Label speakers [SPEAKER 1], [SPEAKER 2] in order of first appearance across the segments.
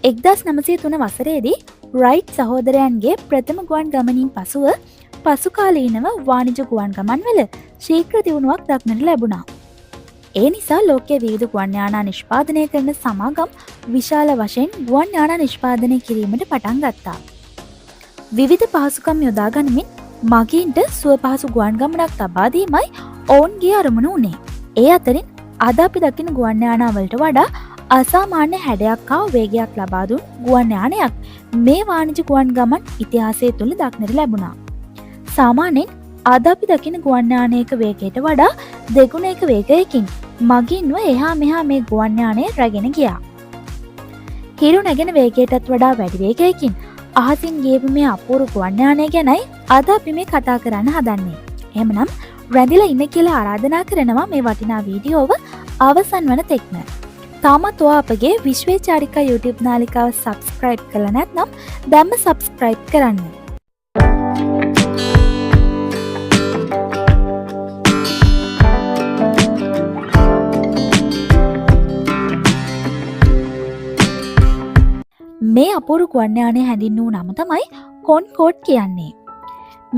[SPEAKER 1] 1903 වසරේදී right සහෝදරයන්ගේ ප්‍රථම ගුවන් ගමනින් පසුව පසුකාලීනව වාණිජ ගුවන් ගමන්වල ශීඝ්‍ර දියුණුවක් දක්නට ලැබුණා. ඒ නිසා ලෝකයේ විවිධ ගුවන් යානා නිෂ්පාදනය කරන සමාගම් විශාල වශයෙන් ගුවන් යානා නිෂ්පාදනය කිරීමට පටන් ගත්තා. විවිධ පහසුකම් යොදා ගනිමින් මගීන්ට සුව පහසු ගුවන් ගමනක් ලබා දීමයි ඔවුන්ගේ අරමුණ වුණේ. ඒ අතරින් අද අපි දකින ගුවන් යානාවලට වඩා අසාමාන්‍ය හැඩයක් හා වේගයක් ලබා දුන් ගුවන් යානයක් මේ වාණිජ ගුවන් ගමන් ඉතිහාසය තුළ දක්නට ලැබුණා. සාමාන්‍යයෙන් අද අපි දකින ගුවන් යානයක වේගයට වඩා දෙගුණයක වේගයකින් මගින්ව එහා මෙහා මේ ගුවන් යානය රැගෙන ගියා. හිරු නැගෙන වේගයටත් වඩා වැඩි වේගයකින් අහසින් ගියපු මේ අපූර්ව ගුවන් යානය ගැනයි අද අපි මේ කතා කරන්න හදන්නේ. එහෙමනම් රැඳිලා ඉන්න කියලා ආරාධනා කරනවා මේ වටිනා වීඩියෝව අවසන් වන තෙක්ම. තාමත් ඔයා අපගේ විශ්වයේ චාරිකා YouTube නාලිකාව සබ්ස්ක්‍රයිබ් කරලා නැත්නම් දැන්ම සබ්ස්ක්‍රයිබ් කරන්න. මේ අපූර්ව ගුවන් යානය හැඳින්වූ නම තමයි කොන්කෝඩ් කියන්නේ.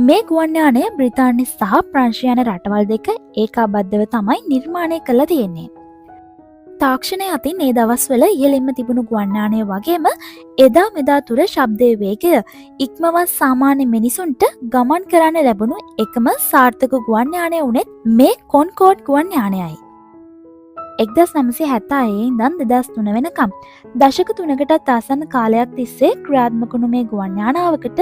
[SPEAKER 1] මේ ගුවන් යානය බ්‍රිතාන්‍ය සහ ප්‍රංශ යන රටවල් දෙක ඒකාබද්ධව තමයි නිර්මාණය කරලා තියෙන්නේ. තාක්ෂණය අතින් ඒ දවස්වල ඉහළින්ම තිබුණු ගුවන් යානය වගේම එදා මෙදා තුර ශබ්දයේ වේගය ඉක්මවා සාමාන්‍ය මිනිසුන්ට ගමන් කරන්න ලැබුණු එකම සාර්ථක ගුවන් යානය වුණෙත් මේ කොන්කෝඩ් ගුවන් යානයයි. 1976 ඉඳන් 2003 වෙනකම් දශක තුනකටත් ආසන්න කාලයක් තිස්සේ ක්‍රියාත්මක වුණු මේ ගුවන් යානාවකට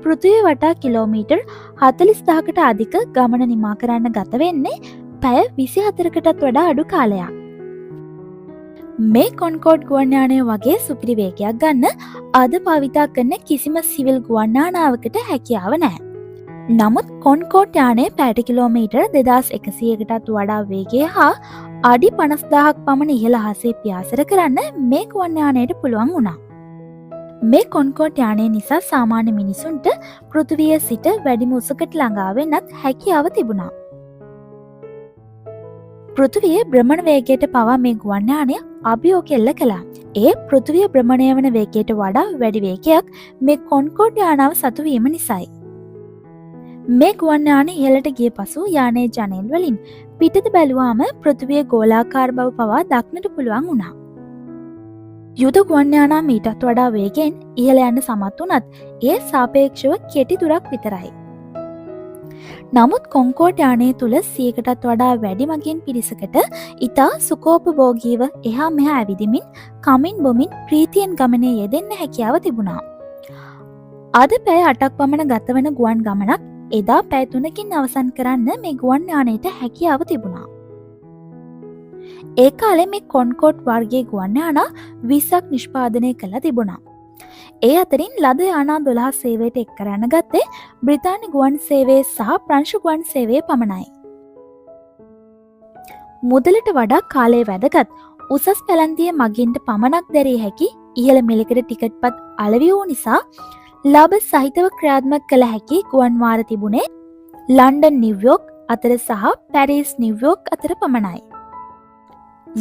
[SPEAKER 1] පෘථිවිය වටා කිලෝමීටර් 40,000කට අධික ගමන නිමා කරන්න ගත වෙන්නේ පැය 24කටත් වඩා අඩු කාලයක්. මේ කොන්කෝඩ් ගුවන් යානය වගේ සුපිරි වේගයක් ගන්න අද භාවිතා කරන කිසිම සිවිල් ගුවන් යානාවකට හැකියාව නැහැ. නමුත් කොන්කෝඩ් යානය පැයට කිලෝමීටර් 2100කටත් වඩා වේගය හා අඩි 50,000ක් පමණ ඉහළ අහසේ පියාසර කරන්න මේ ගුවන් යානයට පුළුවන් වුණා. මේ කොන්කෝඩ් යානය නිසා සාමාන්‍ය මිනිසුන්ට පෘථිවිය සිට වැඩිම උසකට ළඟා වෙන්නත් හැකියාව තිබුණා. පෘථිවියේ භ්‍රමණ වේගයට පවා මේ ගුවන් යානය අභියෝග එල්ල කළා. ඒ පෘථිවිය භ්‍රමණය වන වේගයට වඩා වැඩි වේගයක් මේ කොන්කෝඩ් යානාව සතු වීම නිසායි. මේ ගුවන් යානය ඉහළට ගිය පසු යානයේ ජනේල් වලින් පිටත බැලුවාම පෘථිවියේ ගෝලාකාර බව පවා දක්නට පුළුවන් වුණා. යුද ගුවන් යානා මීටත් වඩා වේගයෙන් ඉහළ යන්න සමත් වුණත් එය සාපේක්ෂව කෙටි දුරක් විතරයි. නමුත් කොන්කෝඩ් යානය තුළ 100කටත් වඩා වැඩි මගින් පිරිසකට ඉතා සුඛෝපභෝගීව එහා මෙහා ඇවිදිමින් කමින් බොමින් ප්‍රීතියෙන් ගමනේ යෙදෙන්න හැකියාව තිබුණා. අද පැය 8ක් පමණ ගතවන ගුවන් ගමනක් එදා පැය 3කින් අවසන් කරන්න මේ ගුවන් යානයට හැකියාව තිබුණා. ඒ කාලේ මේ කොන්කෝඩ් වර්ගයේ ගුවන් යානා 20ක් නිෂ්පාදනය කළා තිබුණා. ඒ අතරින් ලද යානා 12 සේවයට එක් කරන්න ගත්තේ බ්‍රිතාන්‍ය ගුවන් සේවය සහ ප්‍රංශ ගුවන් සේවය පමණයි. මුදලට වඩා කාලය වැදගත් උසස් පැලැන්තිය මගින්ට පමණක් දැරිය හැකි ඉහළ මිලකට ටිකට්පත් අලෙවි වූ නිසා ලාභ සහිතව ක්‍රියාත්මක කළ හැකි ගුවන් වාර තිබුණේ ලන්ඩන් නිව්යෝක් අතර සහ පැරිස් නිව්යෝක් අතර පමණයි.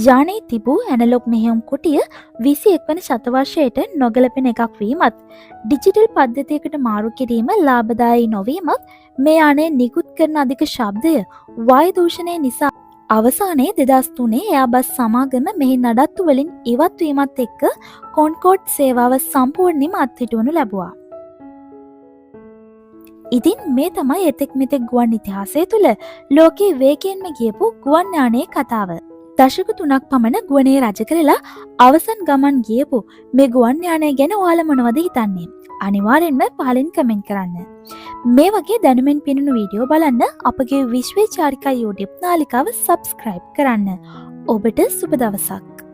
[SPEAKER 1] යානයේ තිබූ ඇනලොග් මෙහෙයුම් කුටිය 21 වන ශතවර්ෂයට නොගැලපෙන එකක් වීමත් ඩිජිටල් පද්ධතියකට මාරු කිරීම ලාභදායී නොවීමත් මේ යානය නිකුත් කරන අධික ශබ්දය වායු දූෂණය නිසා අවසානයේ 2003 එයාබස් සමාගම මෙහි නඩත්තු වලින් ඉවත් වීමත් එක්ක කොන්කෝඩ් සේවාව සම්පූර්ණයෙන්ම අත්හිටුවනු ලැබුවා. ඉතින් මේ තමයි එතෙක් මෙතෙක් ගුවන් ඉතිහාසය තුළ ලෝකයේ වේගයෙන්ම ගියපු ගුවන් යානයේ කතාව. දශක 3ක් පමණ ගුවනේ රජ කරලා අවසන් ගමන් ගියපු මේ ගුවන් යානය ගැන ඔයාලා මොනවද හිතන්නේ? අනිවාර්යෙන්ම පහලින් කමෙන්ට් කරන්න. මේ වගේ දැනුමින් පිරුණු වීඩියෝ බලන්න අපගේ විශ්වයේ චාරිකා YouTube නාලිකාව සබ්ස්ක්‍රයිබ් කරන්න. ඔබට සුබ දවසක්.